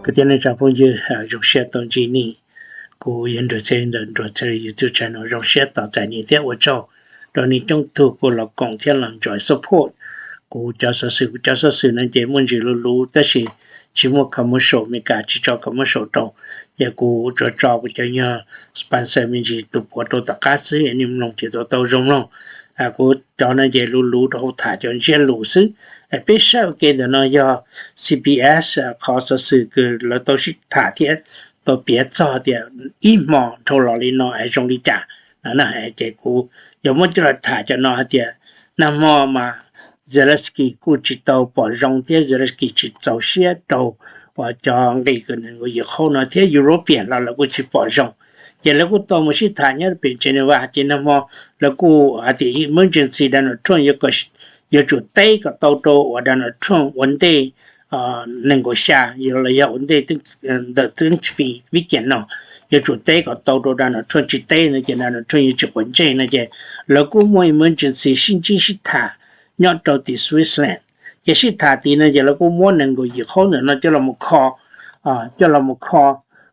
Kuv cov neej tsa phooj ywg, zoo siab tau ntsib nej. Kuv yog Nruas Txhiaj Lis ntawm Nruas Txhiaj Lis YouTube channel, zoo siab tos txais nej thiab ua tsaug rau nej coob tug kuj los koom thiab los nrog support kuv cov xov xwm. Kuv cov xov xwm no ces muaj ntsis luv luv tab sis tsis muaj commercial, Amelikas tsis tso commercial rau, ces kuv tsuas tso kuv cov nyuag sponsor me ntsis tus puav rau tom qab xwb, nej mloog ces tau tau zoo mloog. Kuv cov no ces luv luv rau hauv tham cov ntsiab lus xwb. Peb saib ua ke ntawm no yog CBS, qhov xov xwm kws lawv tau sib tham thiab tau piav txog tias ib hmo dhau los li no es zoo li cas no. Ces kuv yuav muab coj los tham cov no hais tias nag hmo mas Zelensky kuj tsis tau pom zoo thiab Zelensky tsis txaus siab rau uas cov nqi kws nees nkaum yim qhaub no thiab European los lawv kuj tsis pom zoo. Ces lawv kuj tau mus sib tham nyob pem Geneva ces nag hmo lawv kuj hais tias emergency Donald Trump yuav tsum teb kom tau rau uas Donald Trump ua ntej nees nkaum xya los yog ua ntej ntawm Thanksgiving weekend no, yuav tsum teb kom tau rau Donald Trump, tsis teb no ces Donald Trump yuav tsis quav ntsej no ces lawv kuj muaj emergency sib ntsib sib tham nyob rau tim Switzerland. Ces sib tham tid no ces lawv kuj muab nees nkaum yim qhaub ntawm no coj los kho, coj los kho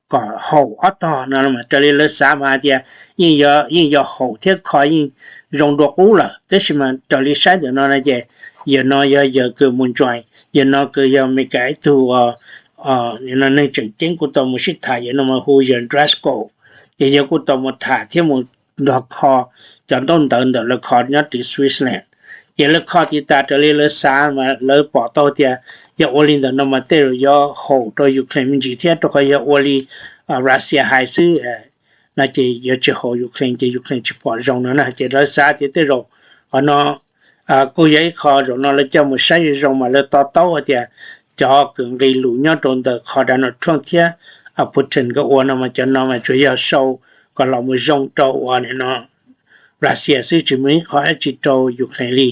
kom haum ob tog no. Raws li lawv xav mas hais tias yeej yog haum thiab kho yeej zoo dua qub lawm, tab sis mas raws li saib ntawm no no ces yawg no yog yawg kws mus join, yawg no kws yog Amelikas ib tug neeg tseem ceeb kuj tau mus sib tham, yawg no mas hu yawg Driscoll. Ces yawg kuj tau mus tham thiab mus nrog kho cov ntaub ntawv ntawm lawv kho nyob tim Switzerland. Ces lawv kho tiv tas raws li lawv xav mas lawv pom tau tias yog ua li ntawm no mas tej zaum yuav haum rau Ukraine me ntsis thiab, rau qhov yog ua li Russia hais xwb no ces yuav tsis haum Ukraine ces Ukraine tsis pom zoo no na. Ces lawv xav tias tej zaum qhov no kuj yog ib qho zaum no lawv coj mus saib zoo zoo mas lawv to taub tias cov kws nqi lus nyob rau ntawm qhov Donald Trump thiab Putin nkawd ua no mas cov no mas tsuas yog sau kom los mus zoo rau uas no Russia xwb, tsis muaj ib qho dab tsi rau Ukraine li.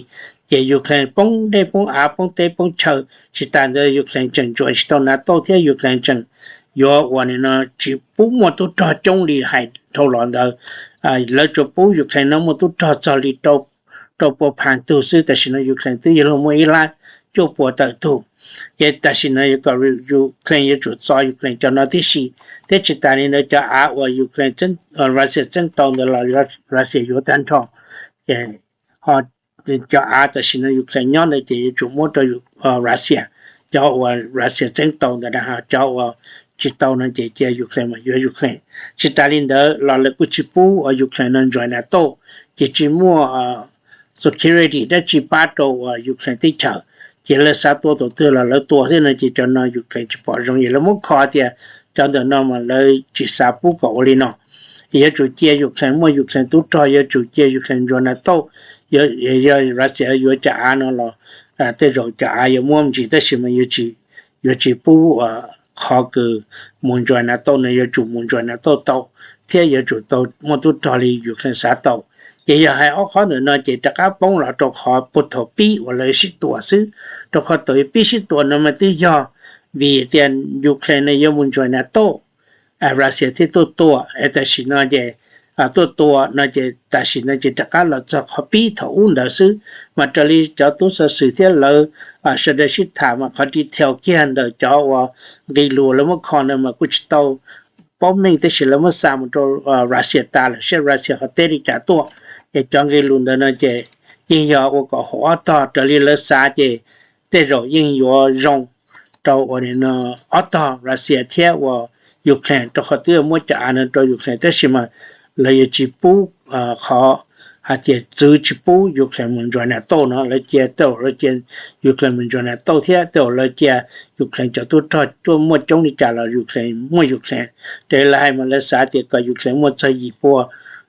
Ces Ukraine poob dej poob av poob teb poob chaw, tsis tas ntawd Ukraine tseem ntsuam tsis tau NATO thiab Ukraine tseem yuav uas no tsis pub muaj tub rog coob li hais dhau los ntawd. Lawv tsuas pub Ukraine no muaj tub rog txog li rau pua phav tug xwb, tam sim no Ukraine twb yog luag muaj ib lab cuaj pua tawm tug. Ces tam sim no yuav kom Ukraine yuav tsum txo Ukraine cov no tib si, thiab tsis tas li ntawd cov av uas Ukraine, Russia txeeb tau ntawd los Russia yuav tag nrho. Ces ho cov av tam sim no Ukraine nyob ntawd ces yuav tsum muab rau Russia, cov uas Russia txeeb tau ntawd, cov uas tsis tau no ces cia Ukraine mas yuav Ukraine. Tsis tas li ntawd los lawv kuj tsis pub uas Ukraine no join NATO, ces tsis muaj security dab tsi pab rau uas Ukraine teb chaws. Ces lawv xav tua tus twg los lawv tua xwb no ces cov no Ukraine tsis pom zoo, ces lawv muab kho tias cov ntawm no mas lawv tsis xav pub kom ua li no. Yuav tsum cia Ukraine muaj Ukraine tub rog, yuav tsum cia Ukraine join NATO. Yog Russia yuav cov av no los tej zaum cov av yuav muab me ntsis tab sis mas yuav tsis pub qhov kws mus join NATO no, yuav tsum mus join NATO tau thiab yuav tsum tau muaj tub rog li Ukraine xav tau. Ces yog hais ob qhov ntawm no ces rov qab poob los rau qhov puag thaum pib uas lawv sib tua xwb, rau qhov thaum pib sib tua no mas twb yog vim tias Ukraine no yuav mus join NATO, Russia thiaj tuaj tua. Tam sim no ces tuaj tua no ces tam sim no ces rov qab los txog qhov pib thaum ub ntawd xwb. Mas raws li cov tub xov xwm thiab lawv sawv daws sib tham mas qhov detail kiag ntawm cov uas nqi lus lawv muab kho no mas kuj tsis tau paub meej, tab sis lawv muab xa mus rau Russia tas lawm, saib Russia ho teb li cas tuaj. Ces cov nqi lus ntawd no ces yeej yog ua kom haum ob tog, raws li lawv xav ces tej zaum yeej yuav zoo rau uas no ob tog Russia thiab uas Ukraine, rau qhov twb muab cov av no rau Ukraine tab sis mas lawv yuav tsis pub, qhov hais tias txwv tsis pub Ukraine mus join NATO no, lawv cia tej zaum lawv cia Ukraine mus join NATO thiab tej zaum lawv cia Ukraine cov tub rog tuaj muaj coob li cas los Ukraine muaj Ukraine. Raws li lawv hais mas lawv xav tias kom Ukraine muaj txog yim pua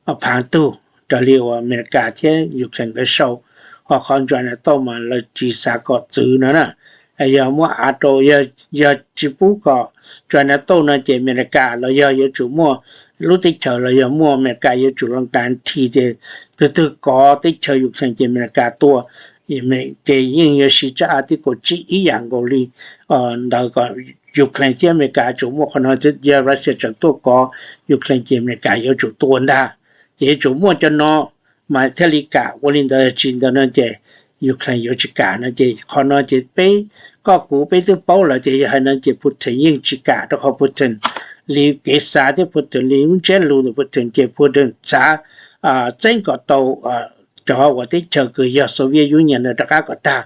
phav tug raws li uas Amelikas thiab Ukraine nkawd sau. Ho qhov join NATO mas lawv tsis xav kom txwv no na. Yog muab av rau, yog tsis pub kom join NATO no ces Amelikas los yog yuav tsum muaj lub teb chaws los yog muaj Amelikas yuav tsum los guarantee tias tus twg kov teb chaws Ukraine ces Amelikas tua. Ces yeej yuav siv tsab Article tsib ib yam nkaus li ntawd kom Ukraine thiab Amelikas tsum muaj qhov no, yog Russia tseem tuaj kov Ukraine ces Amelikas yuav tsum tua ntag. Ces yuav tsum muaj cov no mas thiaj li kam ua li ntawd, tsis ntawd no ces Ukraine yuav tsis kam no ces qhov no ces peb, koj kuv peb twb paub lawm tias yog hais no ces Putin yeej tsis kam, rau qhov Putin li kev xav thiab Putin li lub ntsiab lus ntawm Putin ces Putin xav txeeb kom tau cov uas teb chaws kws yog Soviet Union no rov qab kom tag.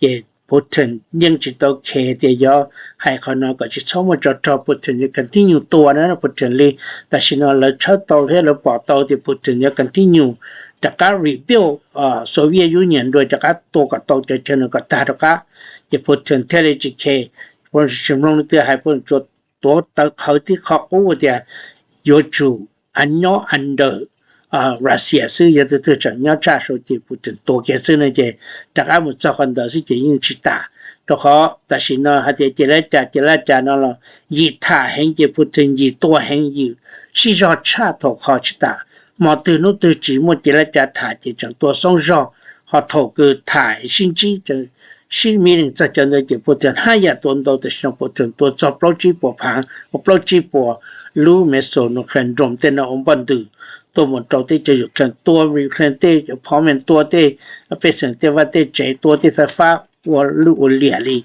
Ces Putin yeej tsis tau kheev tias yuav hais qhov no kom tsis txhob muaj tsov rog, Putin yuav continue tua na. Putin li tam sim no lawv tshawb tau thiab lawv pom tau tias Putin yuav continue rov qab rebuild Soviet Union dua, rov qab tua kom tau cov chaw no kom tag rov qab. Ces Putin thiaj li tsis kheev, Putin tsis mloog leej twg hais, Putin tsuas tuav taw qhawv tib qho qub tias yuav tsum nyob under Russia xwb, yog tus twg tseem nyob tshaj saud ces Putin tua kiag xwb no ces rov qab mus txog qhov ntawd xwb ces yeej tsis tas. Rau qhov tam sim no hais tias ces lab cas ces lab cas no los yim tham heev ces Putin yim tua heev, yim sib zog tshaj thaum qhov tsis tas. Hmo twg hnub twg tsis muaj ces lab cas tham ces tseem tua xoob zog, ho thaum kws tham sib ntsib sib meeting txog cov ntawd ces Putin haj yam tua ntau, tam sim no Putin tua txog plaub tsib puas phav, plaub tsib puas lub missile nuclear drone tej no ua npoj ntws tuaj mus rau teb chaws Ukraine, tua Ukraine tej cov phov mem, tua tej pej xeem tej vaj tej tsev, tua tej fais fab ua lwj ua liam li.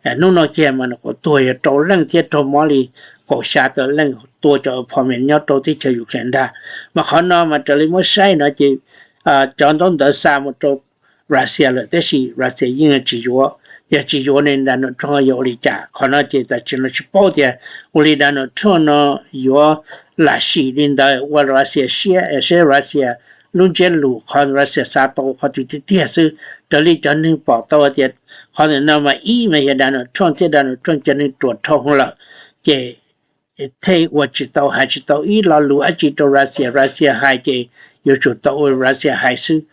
Hnub no kiag mas nws qhuav tuag yog rau leej thiab raug mob li kaum xya tawm leej tua cov phov mem nyob rau teb chaws Ukraine ntag. Mas qhov no mas raws li muab saib no ces cov ntaub ntawv xa mus rau Russia lawm, tab sis Russia yeej tsis yuav. Yog tsis yuav ne Donald Trump yuav ua li cas? Qhov no ces tam sim no tsis paub tias ua li Donald Trump no yuav lam sim li ntawd ua Russia siab, seb Russia lub ntsiab lus qhov Russia xav tau qhov twg tiag tiag xwb. Raws li cov neeg pom tau tias qhov ntawm no mas ib mas yog Donald Trump thiab Donald Trump cov neeg ruam dhau hwv lawm, ces thiaj ua tsis tau hais tsis tau ib lo lus dab tsi rau Russia, Russia hais ces yuav tsum tau ua Russia hais xwb.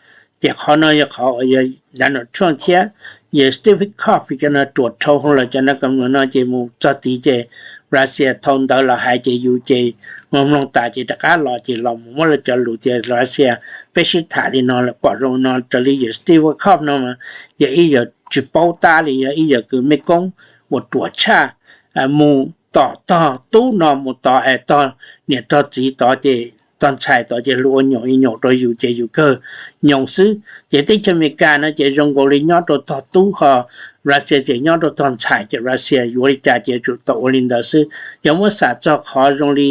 Ces qhov no yog qhov uas yog Donald Trump thiab yog Steve Witkoff cov no ruam dhau hwv lawm, cov neeg kam mus no ces mus txog tid ces Russia thau ntawv los hais ces yus ces mloog mloog tas ces rov qab los ces los mus muab lawv cov lus tias Russia peb sib tham li no lawm pom zoo no. Raws li yawg Steve Witkoff no mas yog ib yawg tsis paub tab li, yog ib yawg kws mej koob uas ruam tshaj, mus tom tog tub no mus tod es tog niam tog txiv tod ces tog ntxhais tod ces luag ua nyaum nyaum rau yus ces yus kawg nyoos xwb. Ces teb chaws Amelikas no ces zoo nkaus li nyob rau tog tub ho Russia ces nyob rau tog ntxhais, ces Russia yuav li cas ces yuav tsum tau ua li ntawd xwb. Yog muab xam txog qhov zoo li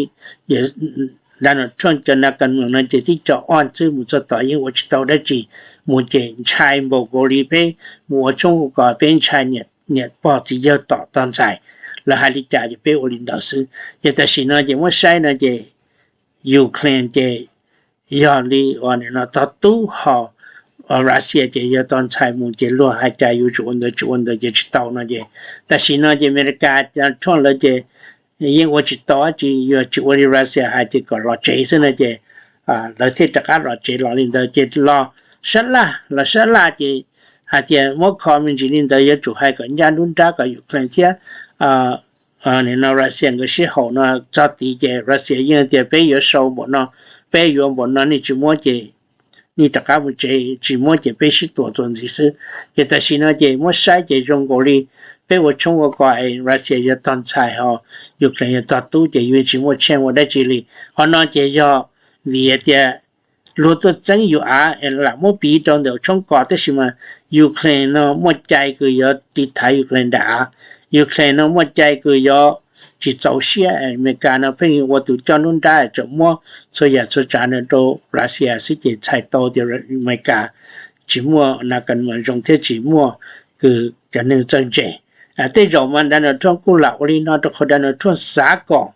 Donald Trump cov neeg kam mus no ces tib co ob xwb, mus txog tod yeej ua tsis tau dab tsi, mus ces ntshai npaum nkaus li peb mus ua tshoob ua kos peb ntshai niam pog txiv yawg tom tog ntxhais, lawv hais li cas ces peb ua li ntawd xwb. Ces tam sim no ces muab saib no ces Ukraine ces yog li uas nim no tog tub ho Russia ces yog tog ntxhais mus ces luag hais cas yuav tsum ua ntawd, tsis ua ntawd ces tsis tau no ces tam sim no ces Amelikas Donald Trump lawv ces yeej ua tsis tau dab tsi, yog tsis ua li Russia hais ces kom los tsev xwb no ces lawv thiaj rov qab los tsev los li ntawd ces los sab laj, los sab laj ces hais tias muab kho me ntsis li ntawd yuav tsum hais kom ncaj nruab nrab kom Ukraine thiab nim no Russia nkawd sib haum no txog tid ces Russia yeej tias peb yuav sau npaum no, peb yuav npaum no, nej tsis muab ces nej rov qab mus tsev, tsis muab ces peb sib tua txuas ntxiv xwb. Ces tam sim no ces muab saib ces zoo nkaus li peb ua tshoob ua kos es Russia yog tog ntxhais ho Ukraine yog tog tub ces yeej tsis muaj tsheej ua dab tsi li. Qhov no ces yog vim tias luag tuaj txeeb yus av es lam muab piv rau ntawm tshoob kos, tab sis mas Ukraine no muaj cai kws yuav tiv thaiv Ukraine nram av. Ukraine no muaj cai kws yuav tsis txaus siab. Amelikas no pheej ua tus coj nruab nrab tseem muab txhua yam txhua tsav no rau Russia xwb ces txhais tau tias Amelikas tsis muaj nas kas mas zoo thiab tsis muaj kws cov neeg txawj ntse. Tej zaum mas Donald Trump kuj lam ua li no rau qhov Donald Trump xav kom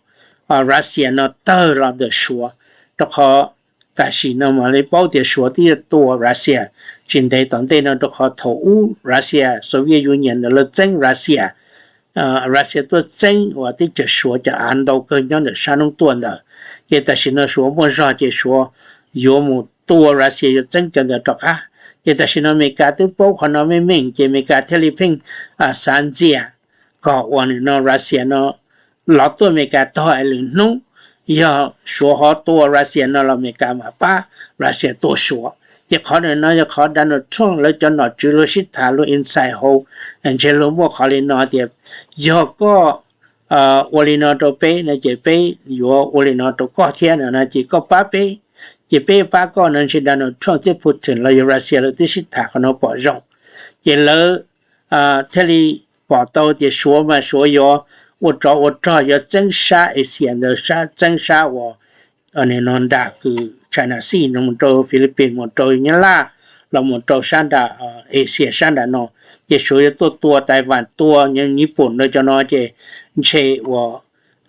Russia no tawg los ntawm Suav, rau qhov tam sim no mam li paub tias Suav twb yuav tua Russia tsis ntev tom ntej no, rau qhov thaum ub Russia, Soviet Union ntawd lawv txeeb Russia, Russia tuaj txeeb uas teb chaws Suav cov av ntau kawg nyob ntawm sab hnub tuaj ntawd. Ces tam sim no Suav muaj zog ces Suav yuav mus tua Russia, yuav txeeb cov ntawd rov qab. Ces tam sim no Amelikas twb paub qhov no meej meej ces Amelikas thiaj li pheej xav ntxias kom uas nim no Russia no los tuaj Amelikas tog es lwm hnub yog Suav ho tua Russia no los Amelikas mam pab Russia tua Suav. Ces qhov nim no yog qhov Donald Trump lawv cov nom tswv luag sib tham luag inside hauv, ntshe luag muaj qhov li no tias yog koj ua li no rau peb no ces peb yuav ua li no rau koj thiab no no ces koj pab peb, ces peb pab koj no. Ntshe Donald Trump thiab Putin los yog Russia lawv twb sib tham qhov no pom zoo. Ces lawv thiaj li pom tau tias Suav mas Suav yuav ua tsov ua rog, yuav txeeb sab Asia ntawd, txeeb sab uas no nram kws China Sea no mus rau Philippines, mus rau Nyab Laj, los mus rau sab nram Asia sab nram no. Ces Suav yuav tuaj tua Taiwan, tua Nyij Pooj ntawd cov no ces ntshe uas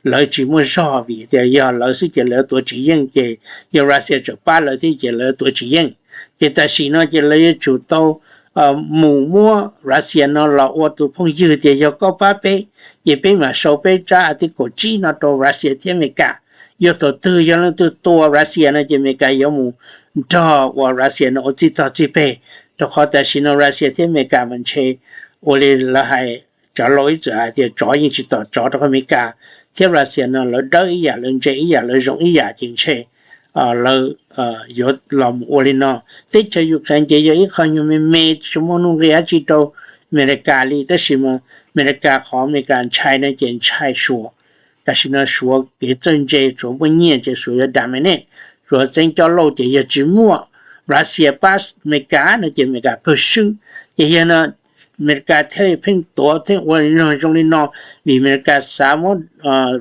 lawv tsis muaj zog vim tias yog lawv xwb ces lawv tuav tsis yeej, ces yog Russia tseem pab lawv thiab ces lawv tuav tsis yeej. Ces tam sim no ces lawv yuav tsum tau mus muab Russia no los ua tus phooj ywg tias yog koj pab peb, ces peb mam sau peb tsab Article tsib no rau Russia thiab Amelikas. Yog thaum twg yog leej twg tua Russia no ces Amelikas yuav mus nrog uas Russia no ua txij tog txij peg, rau qhov tam sim no Russia thiab Amelikas mas ntshe ua li lawv hais, cov laus ib txwm hais tias tsov yeej tsis tom tsov, rau qhov Amelikas thiab Russia no lawv dawb ib yam, lawv ntse ib yam, lawv zoo ib yam, ces ntshe lawv yuav los mus ua li no. Teb chaws Ukraine ces yog ib qho nyuag me me, tsis muaj nuj nqis dab tsi rau Amelikas li, tab sis mas Amelikas, qhov Amelikas ntshai no ces ntshai Suav. Tam sim no Suav kev txawj ntse, Suav muaj nyiaj ces Suav yuav dag me nej, Suav txeeb coj lauj, ces yog tsis muaj Russia pab Amelikas no ces Amelikas kawg swb. Ces yog no Amelikas thiaj li pheej tuav pheej ua zoo li no, vim Amelikas xav muab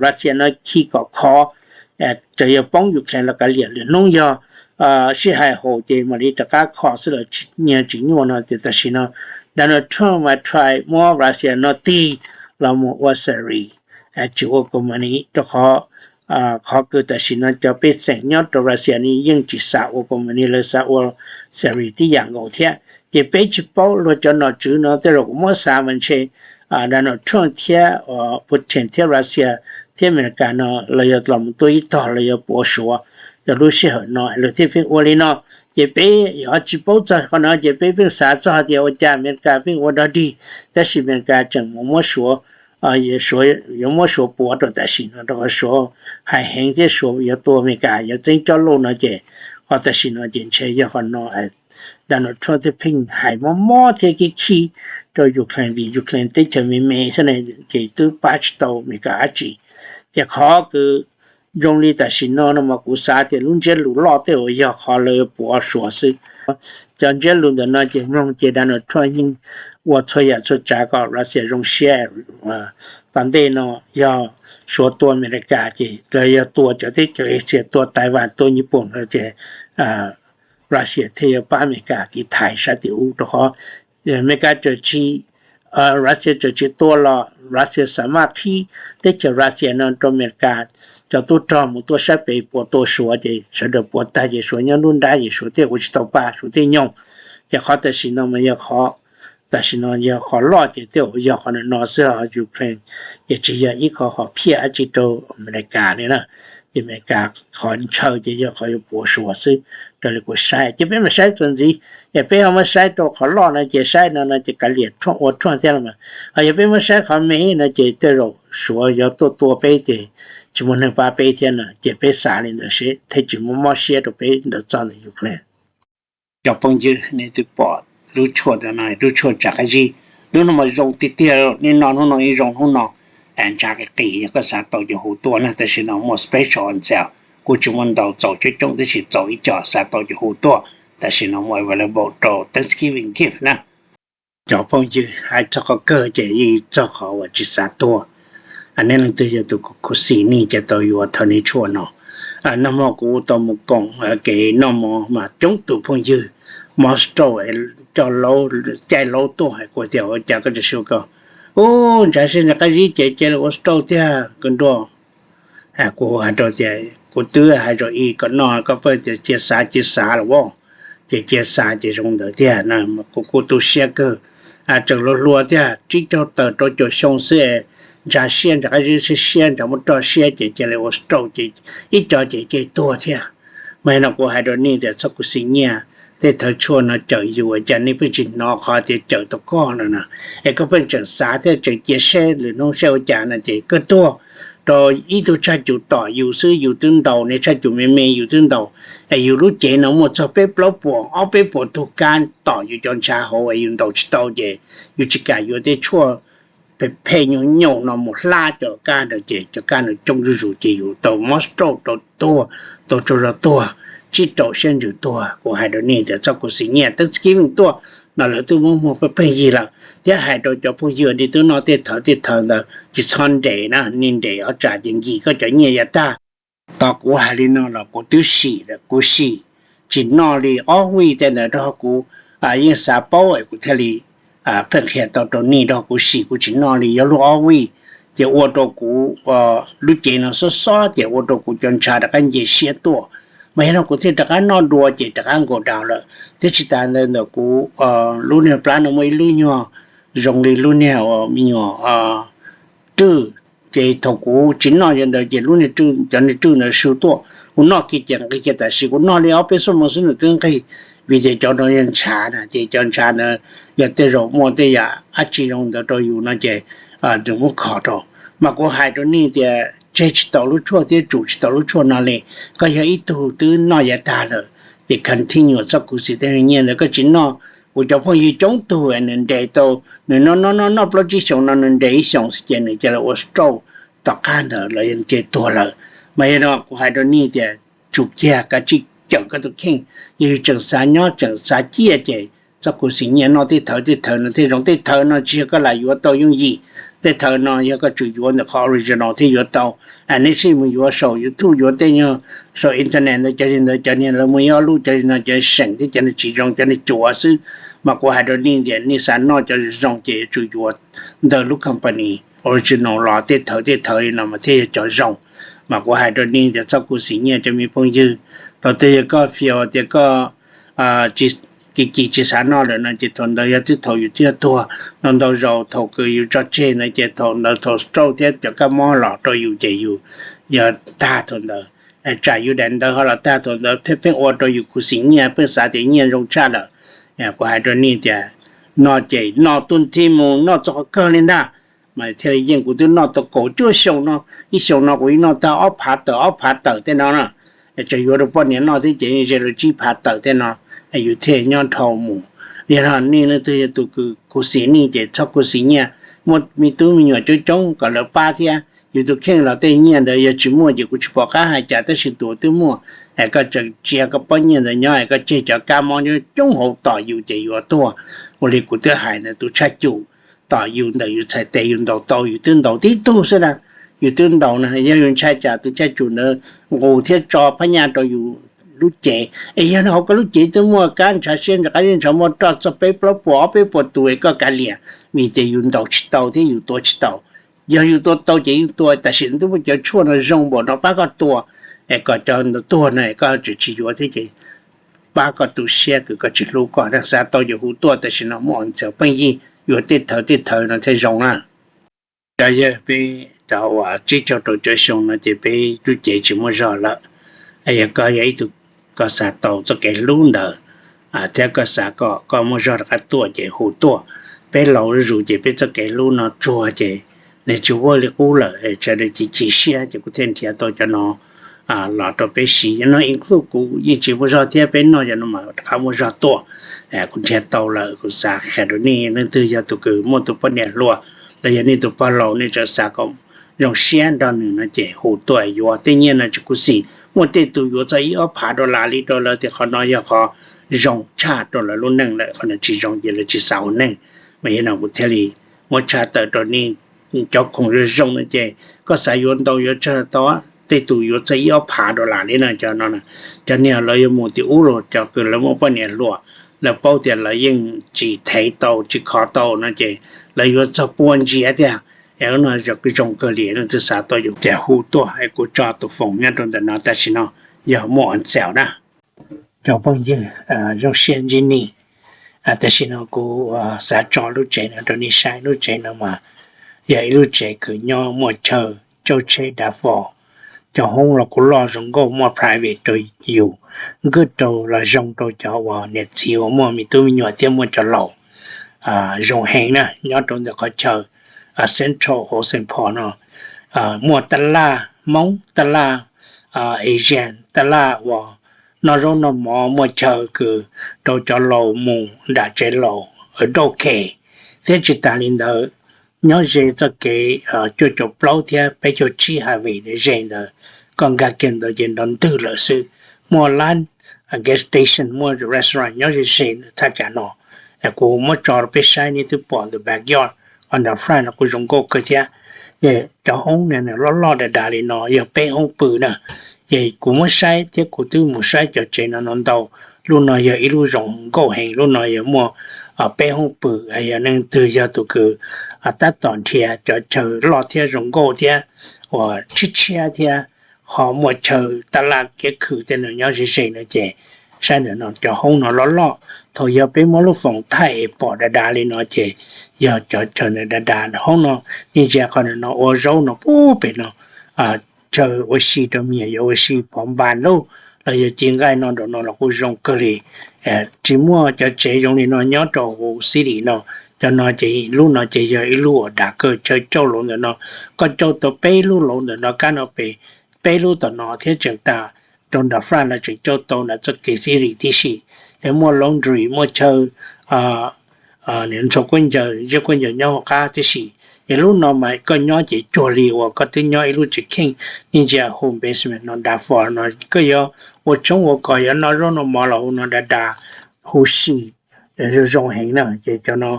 Russia no khi kom khov, txawm yog poob Ukraine los kav liam, lwm hnub yog sib hais haum ces mam li rov qab kho xwb los tsis nyuaj no. Ces tam sim no Donald Trump mas try muab Russia no tig los mus ua Syria, tsis ua company, rau qhov qhov kws tam sim no cov pej xeem nyob rau Russia no yeej tsis xav ua company, lawv xav ua Syria tib yam nkaus thiab. Ces peb tsis paub, luag cov nom tswv no tej zaum kuv muab xav mas ntshe Donald Trump thiab Putin thiab Russia thiab Amelikas no los yog los mus tuaj ib tog los yog puav Suav rau lub sij hawm no lawv thiaj pheej ua li no. Ces peb yog tsis paub txog qhov no ces peb pheej xav txog tias ua cas Amelikas pheej ua dog dig, tab sis Amelikas tseem mus muab Suav, Suav yuav muab Suav puav rau tam sim no rau qhov Suav hais heev thiab Suav yuav tua Amelikas, yuav txeeb coj lauj no ces qhov tam sim no ces ntshe yog qhov no Donald Trump thiaj pheej hais mob mob thiab khib khib rau Ukraine vim Ukraine teb chaws me me xwb ne, ces twb pab tsis tau Amelikas dab tsi. Ces qhov kws zoo li tam sim no no mas kuv xav tias lub ntsiab lus loj tej uas yog qhov lawv puav Suav xwb. Cov ntsiab lus ntawm no ces mloog ces Donald Trump yeej ua txhua yam txhua tsav kom Russia zoo siab. Tom ntej no yog Suav tua Amelikas ces los yog tua cov teb chaws Asia, tua Taiwan, tua Nyij Pooj no ces Russia thiaj yuav pab Amelikas tiv thaiv sab tim ub, rau qhov Amelikas tseem tsis, Russia tseem tsis tua los Russia xav maj qhib teb chaws Russia no rau Amelikas cov tub rog mus tuaj sab pem puav tua Suav, ces sawv daws puav tag ces Suav nyob nruab nrab ces Suav thiaj ua tsis tau pa, Suav thiaj nyoog. Ces qhov tam sim no mas yog qhov, tam sim no yog qhov loj ces tej zaum yog qhov no xwb, ho Ukraine ces tsis yog ib qho qhov phiaj dab tsi rau Amelikas li na. Ces Amelikas qhov ntshaw ces yog qhov yuav puav Suav xwb, raws li kuv saib. Ces peb mam saib txuas ntxiv, es peb ho muab saib rau qhov loj no ces saib no no ces kav liam Trump ua Trump thiab los mas. Ho yog peb muab saib qhov me no ces tej zaum Suav yuav tuaj tua peb ces tsis muaj neeg pab peb thiab no, ces peb xav li ntawd seb thiaj tsis muaj mob siab rau peb ntawd txog ntawm Ukraine. Cov phooj ywg, nej twb pom lub tshuaj ntawm no, lub tshuaj tsav qab zib, lub no mas zoo tiag tiag, nej noj hnub no ib zoo hnub no, ntshav qis qis, yog koj xav tau ces hu tuaj na. Tam sim no muaj special on sale, kuj tsis muaj ntau, txaus coob coob tab sis txaus ib co, xav tau ces hu tuaj. Tam sim no muaj available rau Thanksgiving gift na. Cov phooj ywg, hais txog qhov kawg ces yeej txog qhov uas tsis xav tuag. Nej leej twg yog tus khuv xim nej ces tau yuav thawj niag tshuaj no. Nag hmo kuv tau mus koom kev noj mov mas coob tus phooj ywg mob stroke, coj laub, caij laub tuaj hais kuv tias ua cas koj tsis xyuas koj, ub, ntshav siab ntshav qab zib ces cia li ua stroke tiag kawg ntuj. Kuv hais rau tias kuv twb hais rau ib kom noj, koj pheej tias cia xav cia xav los as, ces cia xav ces zoo ntawd tiag. Kuv kuj tu siab kawg, tseem hluas hluas tiag, tsib caug tawm rau caum xyoo xwb, ntshav siab ntshav qab zib siab siab, ntshav muaj roj siab ces cia li ua stroke ces ib co ces cia li tuag thiab. Mas no kuv hais rau nej tias txhob khuv xim nyiaj, tej thawv tshuaj no cawm yus, cas nej pheej tsis hnov qhov tias cawm tau koj no na? Es koj pheej tseem xav thiab tseem cia siab lwm hnub saib ua cas no ces kawg tuag. Rau ib tug tshaj cum tom yus xwb yus twb ntaus, niag tshaj cum me me yus twb ntaus, es yus lub cev no muaj txog peb plaub puas ob peb puas tug kab tom yus cov ntshav hauv es yus ntaus tsis tau ces yus tsis kam yuav tej tshuaj phem phem nyuj nyuj no mus hlab cov kab ntawd ces cov kab ntawd coob zuj zus ces yus tau mob stroke, tau tuag, tau tsaug zog tuag, tsib rau siab ntsws tuag. Kuv hais rau nej tias txhob khuv xim nyiaj, Thanksgiving tuaj, no lawv twb muab muag pheej yig lawm. Thiab hais rau cov phooj ywg nej twb noj tej thawv tej thawv ntawd tsis txhob nres na, nej nres ob tsam ces nkis koj cov nyiaj yav tag. Tos kuv hais li no los kuv twb sim, kuv sim tsis noj li ob vij tej ntawd rau kuv yeej xav paub es kuv thiaj li pheej qhia tau rau nej rau kuv sim kuv tsis noj li yog lub ob vij. Ces ua rau kuv lub cev no xob xob ces ua rau kuv cov ntshav rov qab nce siab tuaj. Mas yog no kuv thiaj rov qab noj dua ces rov qab nkaus daus lawm. Thiab tsis tas ntawd ntawm kuv lub niag plab no muaj ib lub nyuag zoo li lub niag me nyuam rwj. Ces thaum kuv tsis noj yog ntawd ces lub niag rwj, cov niag rwj ntawd su tuaj, kuv noj kiag ces nqig kiag, tab sis kuv noj li ob peb xuab moos xwb nws twb nqig. Vim tias cov no yog ntshav na, ces cov ntshav ntawd yog tej zaum muaj tej yam dab tsi zoo ntawd rau yus no ces nws muab kho rau. Mas kuv hais rau nej tias tseg tsis tau lub tshuaj thiab tsum tsis tau lub tshuaj no li. Koj yog ib tug twb noj yav tag lawm ces continue txoj khuv xim tej nyiaj ntawd koj tsis noj. Kuv cov phooj ywg coob tug nws nres tau, nws noj noj noj noj plaub tsib xyoos no nws nres ib xyoos xwb ces nws cia li ua stroke tom qab ntawd los yog nws cia li tuag lawm. Mas yog no kuv hais rau nej tias tsum kiag kav tsij cawm koj tus kheej. Yog yus tseem xav nyob tseem xav ciaj ces txoj khuv xim nyiaj noj tej thawv tej thawv no thiaj zoo. Tej thawv no tsis yog koj lam yuav tau yooj yim. Tej thawv no yog koj tsum yuav ntawm qhov original thiaj yuav tau. Neb sij mus yuav saum YouTube, yuav tej nyuag saum internet ntawd cov li ntawd cov niag lawv muaj ib ob lub cov li no cov seem thiab cov niag tsis zoo cov niag cuav xwb. Mas kuv hais rau nej tias nej xav noj cov zoo ces yuav tsum yuav ntawm lub company original los, tej thawv tej thawv li no mas thiaj yog cov zoo. Mas kuv hais rau nej tias txoj khuv xim nyiaj cov me phooj ywg, thaum twg yog koj fias tias koj ci ci tsis xav noj lawm no ces thaum ntawd yog twb thaum yus twb yuav tuag. Ntau ntau zaus thaum kws yus tso tseg ntawd ces thaum ntawd thaum stroke thiab cov kab mob los rau yus ces yus yog tag thaum ntawd. Tsam yus daim ntawv ho los tag thaum ntawd thiab pheej ua rau yus khuv xim nyiaj, pheej xav tias nyiaj zoo tshaj lawm. Kuv hais rau nej tias noj ces noj tuaj nthi mus noj txog qhov kawg li ntag. Mas thiaj li yeej kuv twb noj tau kaum cuaj xyoo no, ib xyoos no kuv yeej noj tag ob phav tawm ob phav tawm tej no na. Tseem yuav rau poj niam noj thiab ces ze rau tsib phav tawm tej no, yus thiaj nyob dhau mus. Yog no nej leej twg yog tus kws khuv xim nyiaj ces txhob khuv xim nyiaj. Muaj me tub me nyuam coob coob kom lawv pab thiab. Yus tus kheej los tej nyiaj ntawd yog tsis muaj ces kuv tsis pom qab hais cas, tab sis tus twb muaj es koj tseem tsia koj pob nyiaj ntawd nyob es koj tseg cov kab mob coob hauv tom yus ces yuav tuag. Ua li kuv twb hais ntawd, tus tshaj cum tom yus ntawm yus txhais tes yus ntaus tau, yus twb ntaus tib tug xwb na. Yus twb ntaus na, yog yus ntshai tsam tus tshaj cum ntawd nqus thiab tso phab nyaj rau yus lub cev, es yog hauv koj lub cev twb muaj kab ntshav siab ntshav qab zib ntshav muaj roj txog peb plaub puas ob peb puas tus es koj kav liam, vim tias yus ntaus tsis tau thiab yus tua tsis tau. Yog yus tua tau ces yeej tua, tab sis twb muaj cov tshuaj no zoo npaum no pab koj tua, es kom cov ntawd tuag no es koj tseem tsis yuav thiab ces pab koj tu siab kws koj tsis hlub koj na. Xav tau ces hu tuaj, tam sim no muaj ntxhais pheej yig yuav tej thawv tej thawv no thiaj zoo na. Cov yawg, peb cov uas tsib caug rau caum xyoo no ces peb lub cev tsis muaj zog lawm. Yog koj yog ib tug, koj xav tau txoj kev hlub ntawd thiab koj xav kom koj muaj zog rov qab tuaj ces hu tuaj. Peb laus zuj zus ces peb txoj kev hlub no tsuag ces nws tsis vuag li qub lawm, sawv daws chim chim siab ces kuv thiaj nrhiav tau cov no los rau peb siv. Yog no include kuv yeej tsis muaj zog thiab, peb noj cov no mas rov qab muaj zog tuaj. Kuv nrhiav tau lawm, kuv xav qhia rau nej, leej twg yog tus kws muaj tus poj niam hluas los yog nej tus pog laus nej tseem xav kom zoo siab nrog nws no ces hu tuaj yuav. Tej nyiaj no tsis khuv xim, muaj tej tus yuav txog ib ob phav dollar li rau lawv tias qhov no yog qhov zoo tshaj rau lawv lub neej lawm, qhov no tsis zoo ces lawv tsis xav ua neej. Mas yog no kuv thiaj li muab tshaj tawm rau nej cov khoom zoo zoo no ces koj xav yuav ntau yuav tsawg tau. Tej tus yuav txog ib ob phav dollar li no, cov no, cov niag lawv yuav mus tim ub los cov kws lawv muaj poj niam hluas, lawv paub tias lawv yeej tsis thev tau tsis khov tau no ces lawv yuav txog pua ntsiav tiag. Es no zoo kawg li, leej twg xav tau yus tias hu tuaj es kuv tso tus foos nyob rau ntawm no tam sim no yog muaj on sale na. Cov phooj ywg, zoo siab ntsib nej. Tam sim no kuv xav tso lub tsev no rau nej saib. Lub tsev no mas yog ib lub tsev kws nyob muaj chaw coj tsheb dav fo. Cov hoob los kuj loj zoo nkauj, muaj private rau yus, nkag rau los zoo rau cov uas niam txiv uas muaj me tub me nyuam thiab muaj cov laus zoo heev na. Nyob rau ntawm qhov chaw Central hauv Saint Paul no muaj taj laj Hmoob, taj laj Asian, taj laj uas noj zaub noj mov, muaj chaw kws rau cov laus mus nram tsev laus dawb ke. Thiab tsis tas li ntawd, nyob ze txoj kev cuaj caum plaub thiab peb caug tsib highway ze ntawd, koj nkag kiag ntawd ces nrov ntwg lawm xwb. Muaj lab, gas station, muaj restaurant nyob ze ze thaj tsam no. Kuv muab tso rau peb saib, nej twb pom ntawm backyard, qhov ntawd front los kuj zoo nkauj kawg thiab. Ces cov hoob no loj loj dav dav li no yog peb hoob pw na. Ces kuv muab saib thiab kuv twb mus saib cov tsev no no ntau. Lub no yog ib lub zoo nkauj heev, lub no yog muaj peb hoob pw. Yog leej twg yog tus kws tab tom nrhiav cov chaw loj thiab zoo nkauj thiab uas tshiab tshiab thiab ho muaj chaw taj laj kev khwm tej no nyob ze ze no ces saib ntawm no cov hoob no loj loj. Thaum yog peb muab lub foom thaij es pom dav dav li no ces yog cov chaw ntawd dav dav. Hoob no yeej ntsia qhov ntawm no ua zaub no puag pem no, chaw ua si rau me nyuam yaus ua si, pov npas lauj, los yog ci nqaij no nraum no los kuj zoo kawg li. Tsis muaj cov tsev zoo li no nyob rau hauv city no. Cov no ces lub no ces yog ib lub uas dav kawg, chaw cauj lauv ntawm no, koj cauj tau peb lub lauv ntawm no kab no pem, peb lub tom no thiab tseem tas rau nram front los tseem cauj tau nram txoj kev city tib si. Es muaj laundry, muaj chaw ntxhua khaub ncaws, ziab khaub ncaws nyob hauv qab tib si. Es lub no mas koj nyob ces cuag li uas koj twb nyob ib lub tsev kheej. Nej ntsia hauv basement no dav fo no, koj yuav ua tshoob ua kos, yuav noj zaub noj mov los hauv no dav dav huv si, zoo zoo heev na. Ces cov no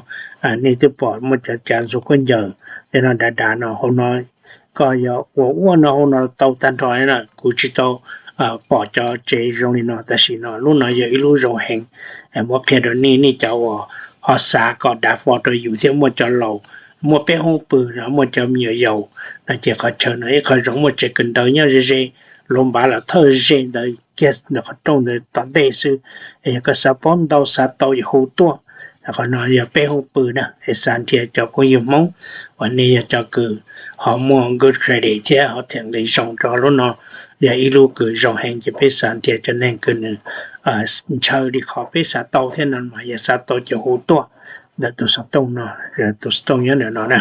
nej twb pom muaj cov cav ntxhua khaub ncaws tej no dav dav no hauv no. Koj yog ua ua no hauv no tau tag nrho na. Kuv tsis tau pom cov tsev zoo li no, tam sim no lub no yog ib lub zoo heev. Muab qhia rau nej, nej cov uas ho xav kom dav fo rau yus thiab muaj cov laus, muaj peb hoob pw, muaj cov me nyuam yaus no ces qhov chaw no ib qho zoo, muaj tsev kawm ntawv nyob ze ze, lauv npav los thawj ze ntawd kiag ntawm qhov rooj ntawd tom ntej xwb. Yog koj xav paub ntau xav tau ces hu tuaj. Qhov no yog peb hoob pw na. Es xav nrhiav cov phooj ywg Hmoob uas nej yog cov kws ho muaj good credit thiab ho them nqi zoo rau lub no, yog ib lub kws zoo heev ces peb xav nrhiav cov neeg kws nws ntshaw li qhov peb xav tau thiab no mas yog xav tau ces hu tuaj ntawm tus xov tooj no, tus xov tooj nyob ntawm no na.